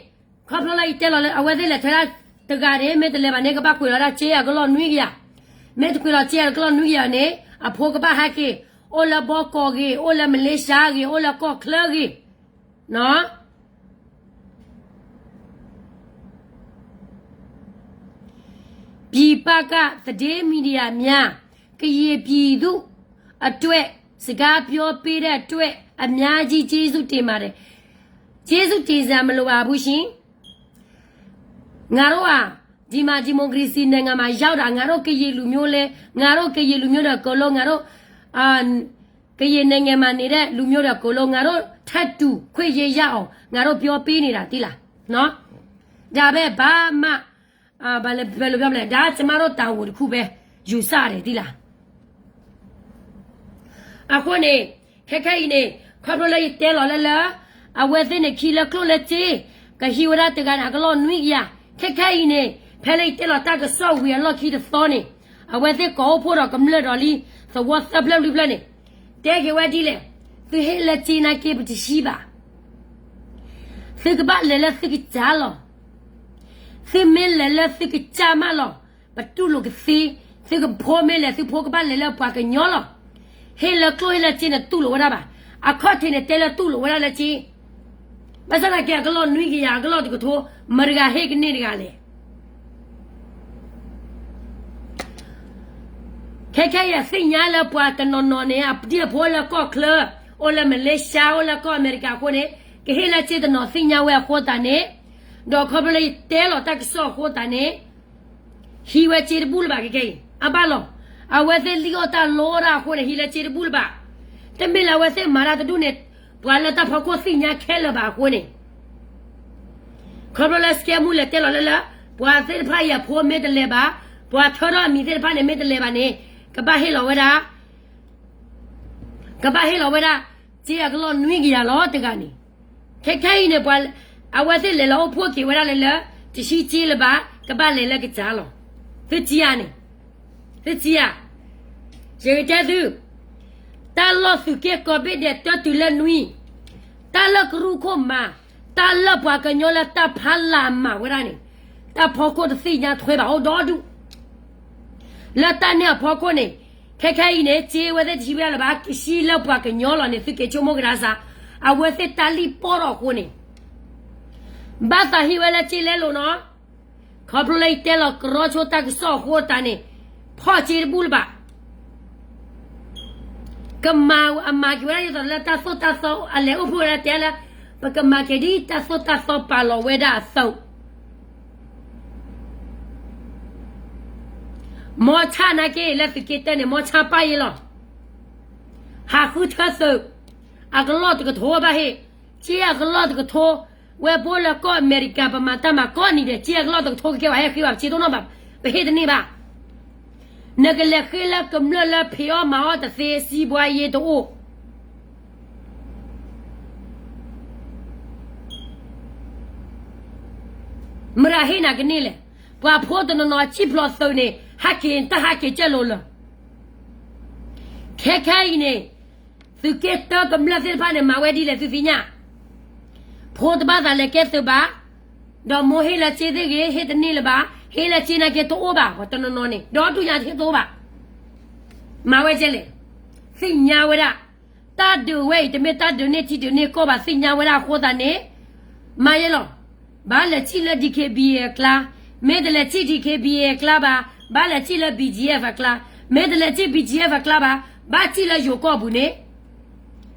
ခီဖျိလၢယတဲလီၤလၢ အဝဲသ့ၣ်လဲၤထၢဒၣ်တဂၤန့ၣ် မ့ၢ်တလဲၤဘၣ်န့ၣ် ကဘၣ်ကွံာ်လီၤဒၣ်စ့အကလီၢ်နွံကယၤ, မ့ၢ်တကွံာ်လီၤစ့အကလီၢ်နွံကယၤန့ၣ် အဖိကဘၣ်ဟဲက့ၤ, အိၣ်လၢဘီကီၢ်ဂ့ၤ, အိၣ်လၢမလ့ၡါဂ့ၤ, အိၣ်လၢကီၢ်ချၢဂ့ၤ, နီၣ် ပြည်ပကသတင်းမီဒီယာများ ကရင်ပြည်သူ့အတွက် စကားပြောပေးတဲ့အတွက် အများကြီးကျေးဇူးတင်ပါတယ်။ ကျေးဇူးတင်စရာမလိုပါဘူးရှင်။ ငါတို့ဟာ ဒီမှာ ဒီမိုကရေစီနိုင်ငံမှာရောက်တာ ငါတို့ကရင်လူမျိုးလဲ ငါတို့ကရင်လူမျိုးတွေအကုန်လုံး ငါတို့ အာ ကရင်နိုင်ငံမှာနေတဲ့လူမျိုးတွေအကုန်လုံး ငါတို့ထပ်တူခွင့်ရေးရအောင် ငါတို့ပြောပေးနေတာ သိလားနော်။ ဒါပဲ ဘာမှ အာ ဘယ်လိုပြောမလဲ ဒါကကျမတို့တာဝန်တစ်ခုပဲ ယူဆတယ် သိလား။ အဃိန့ၣ် ခဲခဲအံၤန့ၣ် ခီဖျိလၢယတဲလီၤလၢလၢ အဝဲသ့ၣ်န့ၣ် ခံလၢကျိၣ်လၢစ့ ကဟံးဝဲဒၣ်တဂၤန့ၣ် အကလီၢ်နွံကယၤ ခဲခဲအံၤန့ၣ် ဖဲလၢယတဲလီၤတၢ်ကစီၣ်ဝံၤအလီၢ်ခံတသီန့ၣ် အဝဲသ့ၣ်ကိးအိၣ်ဖှိၣ်ဒီးကမျၢၢ်ဒီးလံ သဝီသၢဖျၢၣ်လွံၢ်ဖျၢၣ်န့ၣ် တဲက့ၤဝဲဒ်လဲၣ်, သုဟ့ၣ်လၢစ့နာ်က့ ပတဟံးဘၣ် သုကဘၣ်လဲၤလၢသုကစၢ်လီၤ. သုမ့ၢ်လဲၤလၢသုကစၢ်မးလီၤ. ပတူၢ်လိာ်ကသ့, သုကဖိမ့ၢ်လဲၤ သုဖိကဘၣ်လဲၤလၢပှၤကညီလီၤ. ဟ့ၣ်လၢကျိၣ်ဟ့ၣ်လၢစ့န့ၣ် တူၢ်လိာ်ဝဲဒၣ်ဘၣ်. အခီၣ်ထံးန့ၣ် တဲလၢတူၢ်လိာ်ဝဲဒၣ်လၢစ့, ဘၣ်ဆၣ်သနာ်က့ အကလီၢ်နွံကယၤ အကလီၢ်တကထိ မတၤတဂၤဟ့ၣ်ကန့ၢ်တဂၤလဲၣ်. ခဲခဲအံၤသ့ၣ်ညါလၢပှၤတနီၤနီၤန့ၣ် အဒံၣ်အဖိအိၣ်လၢကီၢ်ချၢ, အိၣ်လၢမလ့ၡါ, အိၣ်လၢကီၢ်အမဲရကၤအဃိန့ၣ် ကဟ့ၣ်လၢစ့တနီၤသ့ၣ်ညါဝဲအဃိသတးန့ၣ်, ဒီးခီဖျိလၢယတဲလီၤတၢ်ကစီၣ်အဃိသတးန့ၣ် ဟံးဝဲစ့တဘူၣ်လၢၤဘၣ် ခဲခဲအံၤ အဘၣ်လီၤ. အဝဲသ့ၣ်လံၣ်အီၣ်တၢ်လီတၢ်အဃိန့ၣ် ဟံးလၢစ့တဘူၣ်လၢၤဘၣ်. တမ့ၢ်လၢအဝဲသ့ၣ်မၤတၢ်တဒူၣ်န့ၣ် ပှၤလၢတၢ်ဖီခိၣ်သ့ၣ်ညါခဲလၢာ်ဘၣ်အဃိန့ၣ် ခီဖျိလၢစကဲမူလဲၤတဲလီၤလၢလၢ ပှၤသ့ၣ်တဖၣ်အံၤအဖိမ့ၢ်တလဲၤဘၣ်, ပှၤထၢထီၣ်အမံၤသ့ၣ်တဖၣ်န့ၣ် မ့ၢ်တလဲၤဘၣ်န့ၣ် ကဘၣ်ဟ့ၣ်လီၤဝဲဒၣ် ကဘၣ်ဟ့ၣ်လီၤဝဲဒၣ် စ့အကလီၢ်နွံကယၤလီၤတဂၤန့ၣ်. ခဲခဲအံၤန့ၣ် ပှၤ အဝဲသ့ၣ်လဲၤလီၤအိၣ်ဖှိၣ်က့ၤဝဲဒၣ်လၢလၢ တဟံးစ့လၢၤဘၣ် ကဘၣ်လဲၤလၢကစၢ်လီၤ. သုစံးဧါန့ၣ်, သုစံးဧါ. ယကတဲသု တၢ်လီၢ်သုးက့ကိးဘ့ၣ်ဒဲးတၢတုၤလၢနွံ, တၢ်လၢကရူၢ်ခိၣ်မၤ, တၢ်လၢပှၤကညီလၢတၢ်ဖးလၢ်မၤဝဲဒၣ်န့ၣ် တၢ်ဖီခိၣ်တသ့ၣ်ညါထွဲဘၣ်အိၣ်ဒီဒူၣ် လၢတၢ်န့ၣ်အဖီခိၣ်န့ၣ် ခဲခဲအံၤန့ၣ် စ့ဝဲသ့ၣ်တဟံးဝဲဒၣ်လၢၤဘၣ် ကဟံးလၢပှၤကညီလီၤန့ၣ် သုက့ၤဆိကမိၣ်ကဒါစၢ် အဝဲသ့ၣ်တၢ်လံၣ်ပီၢ်ထီၣ်အဃိန့ၣ် ဘၣ်သးဟံးဝဲလၢစ့လဲလိာ်နီၤ. ခီဖျိလၢယတဲလီၤကရီဆိတၢ်ကစီၣ်အဃိသတးန့ၣ် ဖီၣ်စ့တဘူၣ်လၢၤဘၣ်. ကမၤအမၤက့ၤဝဲဒၣ်ဒ်သိးလၢတၢ်သိၣ်တၢ်သီ အလဲၤအိၣ်ဖှိၣ်ဝဲဒၣ်တဲလၢ ပကမၤက့ၤဒ်တၢ်သိၣ်တၢ်သီပာ်လီၤဝဲဒၣ်အသိး မီဆါနာ်က့ လၢသုးက့တၢန့ၣ် မီဆါပၢ်အံၤလီၤ. ဟးဃုထၢသုး, အကလီၢ်တကထိဘၣ်ဟ့ၣ်, က့အကလီၢ်တကထိ, ဝဲပအိၣ်လၢကီၢ်အမဲရကၤ ပမၤတၢ်မၤကိးနံၤဒဲး က့အကလီၢ်တကထိကကဲဝဲ ဟဲဃ့ဘၣ် ပစ့တအိၣ်နီတဘျီဘၣ်, ပဟ့ၣ်တန့ၢ်ဘၣ်. နကလဲၤဃ့လၢကမျၢၢ်လၢဖံးအီၣ်မၤအီၣ်တသ့ စံးဘှါယ့တအိၣ် မတၤဟ့ၣ်နၤကန့ၢ်လဲၣ်. ပှၤဖိတနီၤနီၤ စံၣ်ဖျိးသုးန့ၣ် ဟးက့ၤတၢ်ဟးက့ၤကၢၢ်လိၤလၢာ်. ခဲခဲအံၤန့ၣ် သုးက့တၢကမျၢၢ်သ့ၣ်တဖၣ်န့ၣ် မၤဝဲဒ်လဲၣ်သုသ့ၣ်ညါ, ဖိတဘၣ်သးလဲၤကဲသုးဘၣ်, ဒီးမိၢ်ဟ့ၣ်လၢစ့သ့ၣ်ဂ့ၤ ဟ့ၣ်တန့ၢ်လၢၤဘၣ်, ဟ့ၣ်လၢစ့နာ်က့တအိၣ်ဘၣ်, ပှၤတနီၤနီၤန့ၣ် ဒီတူၢ်ညါတဟ့ၣ်တအိၣ်ဘၣ်. မၤဝဲကဲလဲၣ်, သ့ၣ်ညါဝဲဒၣ်, တၢ်ဒုးဝဲအံၤ တမ့ၢ်တၢ်ဒုးန့ၢ်ထံဒုးန့ၢ်ကီၢ်ဘၣ် သ့ၣ်ညါဝဲဒၣ်အဃိသတးန့ၣ်, မၤယဲလီၤ, ဘၣ်လဲၤစံၣ်လၢ D K B A အကျါ, မ့ၢ်တလဲၤစံၣ် D K B A အကျါဘၣ်, ဘၣ်လဲၤစံၣ်လၢ B G F အကျါ, မ့ၢ်တလဲၤစံၣ် B G F အကျါဘၣ်, ဘၣ်စံၣ်လၢယိၤကီၢ်ပူၤန့ၣ်,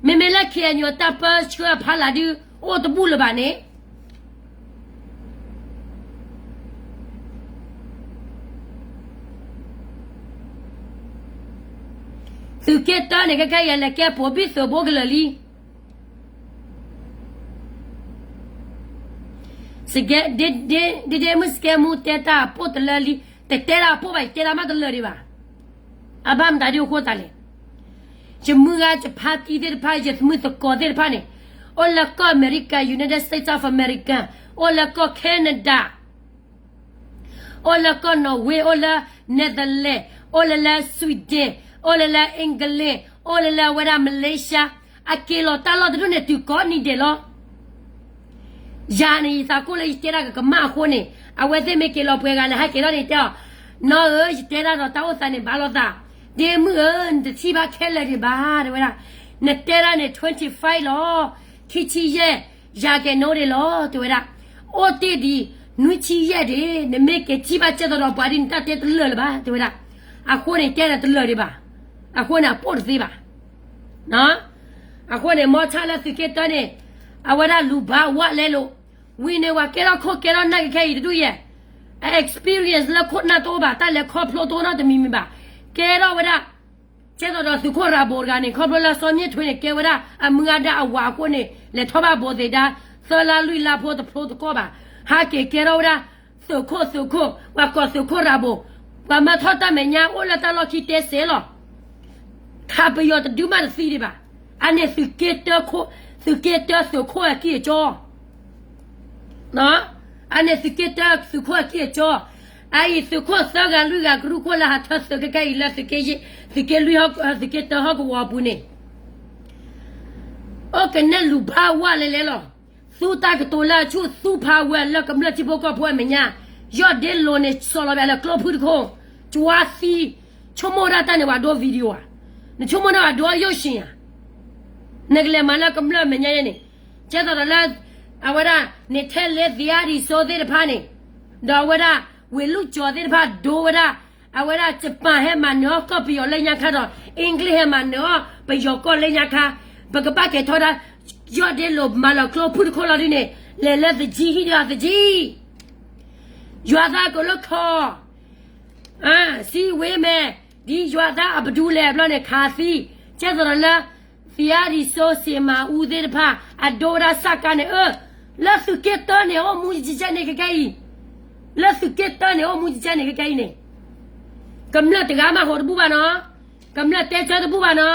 မ့မ့ၢ်လၢ K N U တၢ်ပၢဆှၢအဖီလာ်ဒုး အိၣ်တဘူၣ်လၢၤဘၣ်န့ၣ် သုးက့တၢန့ၣ် ခဲခဲအံၤလဲၤကဲပိာ်ဘံၣ်သုးဘိကလၢာ်လံ. စကဲ, ဒ့ဒ့မုၣ်စကဲမူတဲတၢ်အပိၢ်တလၢလံ, တတဲတၢ်အပိၢ်ဘၣ် ယတဲတၢ်မးတလၢာ်ဒံးဘၣ်. အဘၣ်မတၤဒုးအဃိသတးလဲၣ်. ယမုၢ်ဂၤယဖါတံၢ်သ့ၣ်တဖၣ် ယသမုၢ်သကိးသ့ၣ်တဖၣ်န့ၣ်, အိၣ်လၢကီၢ်အမဲရကၤ United States of America, အိၣ်လၢကီၢ် Canada, အိၣ်လၢကီၢ် Norway, အိၣ်လၢ Netherlands, အိၣ်လၢလၢ Sweden, အိၣ်လၢလၢ England, အိၣ်လၢလၢအဝဲဒၣ် Malaysia, အက့ၤလီၤတၢ်လီၢ်တဒူၣ်န့ၣ် တုၤကိးနံၤဒဲးလီၤ. ယၤန့ၣ် ယသးကိၢ်လၢယတဲတၢ်ကကမၣ်အဃိန့ၣ်, အဝဲသ့ၣ်မ့ၢ်က့ၤလီၤပှဲၤဂၤလၢဟဲက့ၤထီၣ်န့ၣ်တဲအီၤ, နီၢ်ဧၢ, ယတဲတၢ်ဒီးတၢ်အိၣ်သးန့ၣ်ဘၣ်လိာ်သး, ဒ့မုၣ်ဧၢ, နတထံၣ်ဘၣ်ခဲလၢာ်ဒံးဘၣ် တဲဝဲဒၣ်, နတဲတၢ်န့ၣ် twenty five လီၤ, ခံဆံယဲၢ်, ယၤကဲၤနိဒံးလီၤ တဲဝဲဒၣ်, အိၣ်တ့ၢ်ဒံး နွံဆံယဲၢ်ဒံး, နမ့ၢ်က့ၤထံၣ်ဘၣ်ကဲသိးဒီးပှၤဒ်နတၢ်တဲတလၢာ်လၢၤဘၣ် တဲဝဲဒၣ်, အဃိန့ၣ်တဲန့ၣ်တလၢာ်ဒံးဘၣ်, အဃိန့ၣ်အပိၢ်တသ့ဘၣ်. အဃိန့ၣ် မီၢ်ဆၣ်လၢသုးက့တၢန့ၣ်, အဝဲဒၣ်လူၤဘၣ်ဝးလဲလိာ်, ဝံၤန့ၣ် ပှၤကဲထီၣ်ခိၣ်ကဲထီၣ်နၢ်ကခဲအံၤတဒူၣ်ယဲၢ်, အ experience လၢခိၣ်နၢ်တအိၣ်ဘၣ်, တၢ်လဲၤခီဖျိတအိၣ်နီတမံၤမံၤဘၣ်, ကဲထီၣ်ဝဲဒၣ်, ကဲသိးဒီးသုးခိၣ်ရၤဘိတဂၤန့ၣ် ခီဖျိလၢစီၤမ့ၣ်ထွ့န့ၣ် ကဲဝဲဒၣ်အမုၢ်အဒါအဝၤအဃိန့ၣ် လဲၤထီၣ်ဘၣ်ဘိသ့ၣ်ဒါ, သၢလါလွံၢ်လါဖိတဖျိတကီၢ်ဘၣ်, ဟးက့ၤကဲထီၣ်ဝဲဒၣ်, သုးခိၣ်သုးခိၣ်, ပှၤကိးသုးခိၣ်ရၤဘိ, ပှၤမၢထီၣ်တၢ်မဲာ်ညါအိၣ်လၢတၢ်လီၢ်ခံတဲစဲးလီၤ. ခးပယီၤတဒုမးတသံဒံးဘၣ်, အန့ၣ်သုးက့တၢခိၣ်, သုးက့တၢသုးခိၣ်အကံၢ်အစီ အန့ၣ်သုးက့တၢသုးခိၣ်အကံၢ်အစီ, အအံၤသုးခိၣ်သၢဂၤလွံၢ်ဂၤကရူၢ်ခိၣ်လၢဟးထၢသုးခဲကဲအံၤလၢသုးက့လွံၢ်, သုးက့တၢဟီၣ်ကဝီၤအပူၤန့ၣ်, အိၣ်ကနဲၣ်လူၤဘၣ်ဝးလဲလဲလီၤ. သူတၢ်ကတိၤလၢအဆူၣ် သူ power လၢကမျၢၢ်ထံဖိကီၢ်ဖိအမဲာ်ညါ, ယီၢ်ဒ့လိာ်န့ၣ် စီၤလီၤဝဲလၢကျိဖုၣ်တခိၣ်, ကွၢ်သံ, ဆိကမိၣ်ဒၣ်တၢ်န့ၣ် ပှၤဒိ video ဧါ, နဆိကမိၣ်ဒၣ်ပှၤဒိယိၣ်ၡ့ဧါ, နကလဲၤမၤလၢကမျၢၢ်အမဲာ်ညါယဲန့ၣ်, ကဲသိးဒီးလၢ, အဝဲဒၣ်, န့ၣ်ထဲလဲသံအါဒံးစိသ့ၣ်တဖၣ်န့ၣ်, ဒီးအဝဲဒၣ်, ဝ့ၢ်လူၢ်ကၠီၤသ့ၣ်တဖၣ်ဒိဝဲဒၣ်, အဝဲဒၣ် Japan ဟဲမၤနၢၤအီၣ်ကီၢ်ပယီၤလၢညါခါဒီး, English ဟဲမၤနၢၤအီၣ်ပယီၤကီၢ်လၢညါခါ, ပကဘၣ်ကဲၤထီၣ်ဒၣ်, ယီၢ်ဒ့လိာ်မၤလီၤကျိဖုၣ်တခိၣ်လီၤဒ်န့ၣ်, လဲၤလၢသကံဟံၣ်ဒီးသကံ ယွၤသးကလၢခီ, စံးဝဲမဲာ်, ဒ်ယွၤသးအပဒူလဲၣ်ဘျီန့ၣ် ခးသံ, ကဲသိးဒီးလၢ, သံအါဒံးစိစ့မၤအူသ့ၣ်တဖၣ် အဒိဝဲဒၣ်စၢ်ကါန့ၣ် အၢ, လၢသုးက့တၢန့ၣ် အိၣ်မူယကဲန့ၣ်ခဲကဲအံၤ, လၢသုးက့တၢန့ၣ် အိၣ်မူယကဲန့ၣ်ခဲကဲအံၤန့ၣ်, ကမျၢၢ်တဂၤမးဟီတဘူၣ်ဘၣ်နီၤ, ကမျၢၢ်တဲဆၢတဘူၣ်ဘၣ်နီၤ,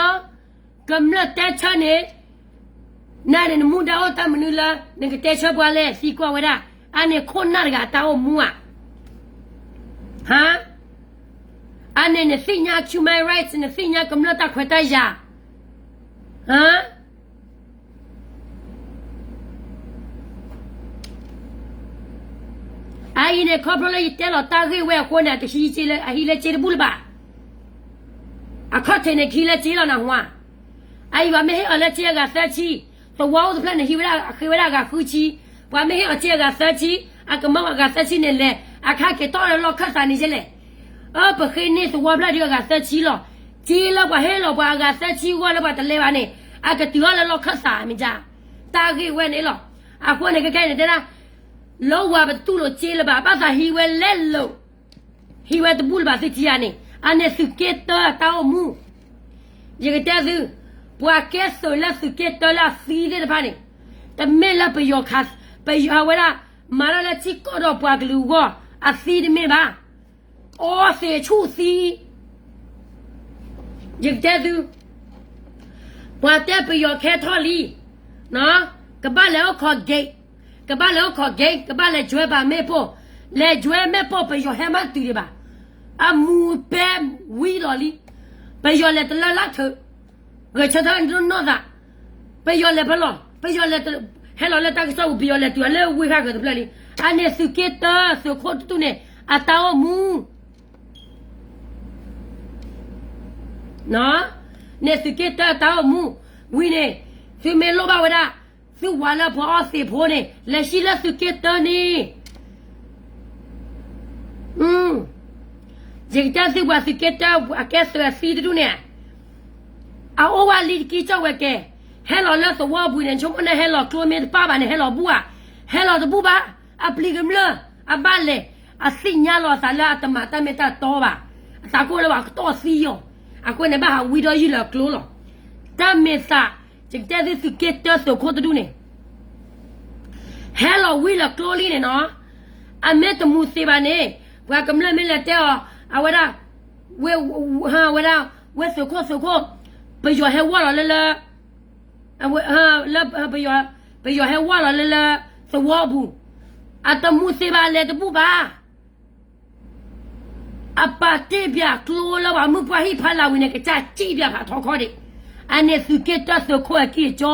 ကမျၢၢ်တဲဆၢန့ၣ်, နၤန့ၣ်နမူဒါအိၣ်တၢ်မနုၤလၢ နကတဲဆၢပှၤလဲၣ် သံကွၢ်ဝဲဒၣ်, အန့ၣ်ခိၣ်နၢ်တဂၤတၢ်အိၣ်မူဧါ, ဟါ, အန့ၣ်နသ့ၣ်ညါ human rights နသ့ၣ်ညါကမျၢၢ်တၢ်ခွဲးတၢ်ယာ်, ဟါ အအံၤန့ၣ် ခီဖျိလၢယတဲလီၤတၢ်ဂ့ၢ်ဝဲအဃိန့ၣ် အတဟံးလၢ, အဟံးလၢစ့တဘူၣ်လၢၤဘၣ်, အခီၣ်ထံးန့ၣ်ကဟံးလၢစ့လီၤနဟါ, အအံၤပှၤမ့ၢ်ဟ့ၣ်အီၤလၢစ့အဂၤသၢဆံ, သဝီအိၣ်တဖျၢၣ်န့ၣ် ဟံးဝဲဒၣ်အဃ့ဝဲဒၣ်အဂၤဃုဆံ, ပှၤမ့ၢ်ဟ့ၣ်အီၤစ့အဂၤသၢဆံ, အကမၢအဂၤသၢဆံန့ၣ်လဲၤ, အခါက့ၤတီၢ်လၢလီၢ်ခၢၣ်သးန့ၣ်ယဲလဲၣ်, အၢ ပဃ့န့ၢ်သဝီဖျၢၣ်ဒုးအဂၤသၢဆံလီၤ, စ့လၢပှၤဟ့ၣ်လီၤပှၤအဂၤသၢဆံဂီၢ်လၢပှၤတလဲၤဘၣ်န့ၣ်, အကတုၤအီၤလၢလီၢ်ခၢၣ်သးမ့ၢ်ဒၣ်, တၢ်ဂ့ၢ်ဝဲန့ၣ်လီၤ, အဃိန့ၣ်ခဲကဲအံၤန့ၣ်တဲဒၣ်, လၢဝၤပတတူၢ်လိာ်စ့လၢၤဘၣ် ဘၣ်သးဟံးဝဲလဲလိာ် ဟံးဝဲတဘူၣ်လၢၤဘၣ်သ့ၣ်တဖၣ်န့ၣ်, အန့ၣ်သုးက့တၢတၢ်အိၣ်မူ, ယကတဲသု, ပှၤကဲသုးလၢသုးက့တၢလၢအသံသ့ၣ်တဖၣ်န့ၣ်, တမ့ၢ်လၢပယီၤခး, ပယီၤဝဲဒၣ် မၤတၢ်လၢထံကီၢ်ဒီးပှၤကလုာ်အဂီၢ်အသံတမ့ၢ်ဘၣ်. အီသံးဆူၣ်သံ, ယကတဲသု, ပှၤတဲပယီၤခဲထီၣ်လံ, ကဘၣ်လဲၤအိၣ်ခိး gate, ကဘၣ်လဲၤအိၣ်ခိး gate, ကဘၣ်လဲၤ join ဘၣ်မ့ၣ်ပိၢ်, လဲၤ join မ့ၣ်ပိၢ် ပယီၤဟဲမၤတုၤဒံးဘၣ်. အမူၤပဲဝံၤလီၤလံ, ပယီၤလဲၤတလၢလၢထၢ, ဂဲၤဆၢထၢၣ်နီၢ်သး, ပယီၤလဲၤဖဲလဲၣ်, ပယီၤလဲၤ, ဟဲလီၤလၢတၢ်ကစီၣ်ပူၤ ပယီၤလဲၤတုၤလၢဝ့ၢ်ဃၣ်ဃၢၤတဖျၢၣ်လံ. အန့ၣ်သုးက့တၢသုးခိၣ်တဒူၣ်န့ၣ် အတၢ်အိၣ်မူ န့ၣ်သုးက့တၢတၢ်အိၣ်မူ, ဝံၤန့ၣ်, သုမ့ၢ်လိၣ်ဘၣ်ဝဲဒၣ်, သုဝၤလၢပှၤအီသံးဖိန့ၣ် လဲၤဆံလၢသုးက့တၢန့ၣ်, ယကတဲသုပှၤသုးက့တၢအကဲသုးအသံတဒူၣ်န့ၣ်, အအိၣ်ဝဲလံတကံကၠီၣ်ဝဲကဲ, ဟဲလီၤလၢသဝီပူၤန့ၣ် ဆိကမိၣ်န့ၣ် ဟဲလီၤကျိမ့ၢ်တပၣ်ဘၣ်န့ၣ် ဟဲလီၤဘူၣ်ဧါ, ဟဲလီၤတဘူၣ်ဘၣ်, အပျံၤကမျၢၢ်, အဘၣ်လဲၤ, အသ့ၣ်ညါလီၤအသးလၢအတမၤတၢ်မ့ၢ်တၢ်တီဘၣ်, အသးကအိၣ်လၢပှၤကတီၢ်သံအီၤ, အဃိန့ၣ်ဘၣ်ဟးဝံဒီးယုၢ်လၢအကျိလီၤ. တၢ်မ့ၢ်သး, ယကတဲသုသုးက့တၢသုးခိၣ်တဒူၣ်န့ၣ် ဟဲလီၤဝံလၢကျိလံန့ၣ်နီၤ, အမ့ၢ်တမူၤသ့ဘၣ်န့ၣ်, ပှၤကမျၢၢ်မ့ၢ်လဲၤတဲအီၤ, အဝဲဒၣ်, ဝဲ, ဝဲဒၣ်, ဝဲသုးခိၣ်သုးခိၣ်, ပယီၤဟဲဝီလီၤလၢလၢ, လၢ, ပယီၤဟဲဝီလီၤလၢလၢ, သဝီပူၤ, အတမူၤသ့ဘၣ်လဲၤတဘူၣ်ဘၣ် အပာ်တ့ၢ်ပၠးကျိလၢပှၤမုၢ်ပှၢ်ဟံၣ်ဖးလၢ်ဝံၤန့ၣ် ကစၢ်စံၣ်ပၠးဖးထီခီဒံး, အန့ၣ်သုးက့တၢသုးခိၣ်အကံၢ်အကၠီ,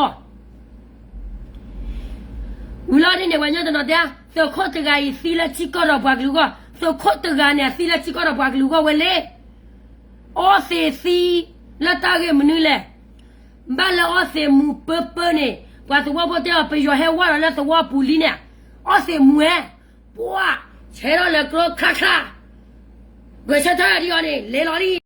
ဝံၤလီၤဒ်န့ၣ် ပှၤညီတနီၤတဲ, သုးခိၣ်တဂၤအံၤသံလၢထံကီၢ်ဒီးပှၤကလုာ်အဂီၢ်, သုးခိၣ်တဂၤန့ၣ် အသံလၢထံကီၢ်ဒီးပှၤကလုာ်အဂီၢ်ဝဲလဲၣ်. အီသံးသံ, လၢတၢ်ဂ့ၢ်မနုၤလဲၣ်. ဘၣ်လၢအီသံးမူၤပၢပၢန့ၣ်, ပှၤသဝီဖိတဲအီၤ ပယီၤဟဲဝါလီၤလၢသဝီပူၤလံန့ၣ်, အီသံးမူၤဧဲ, ပှၢ်, ဆဲးထီၣ်လၢကျိခါခါ, ဂဲၤဆၢထၢၣ်ဒ်အီၤန့ၣ် လဲၤလီၤလံ.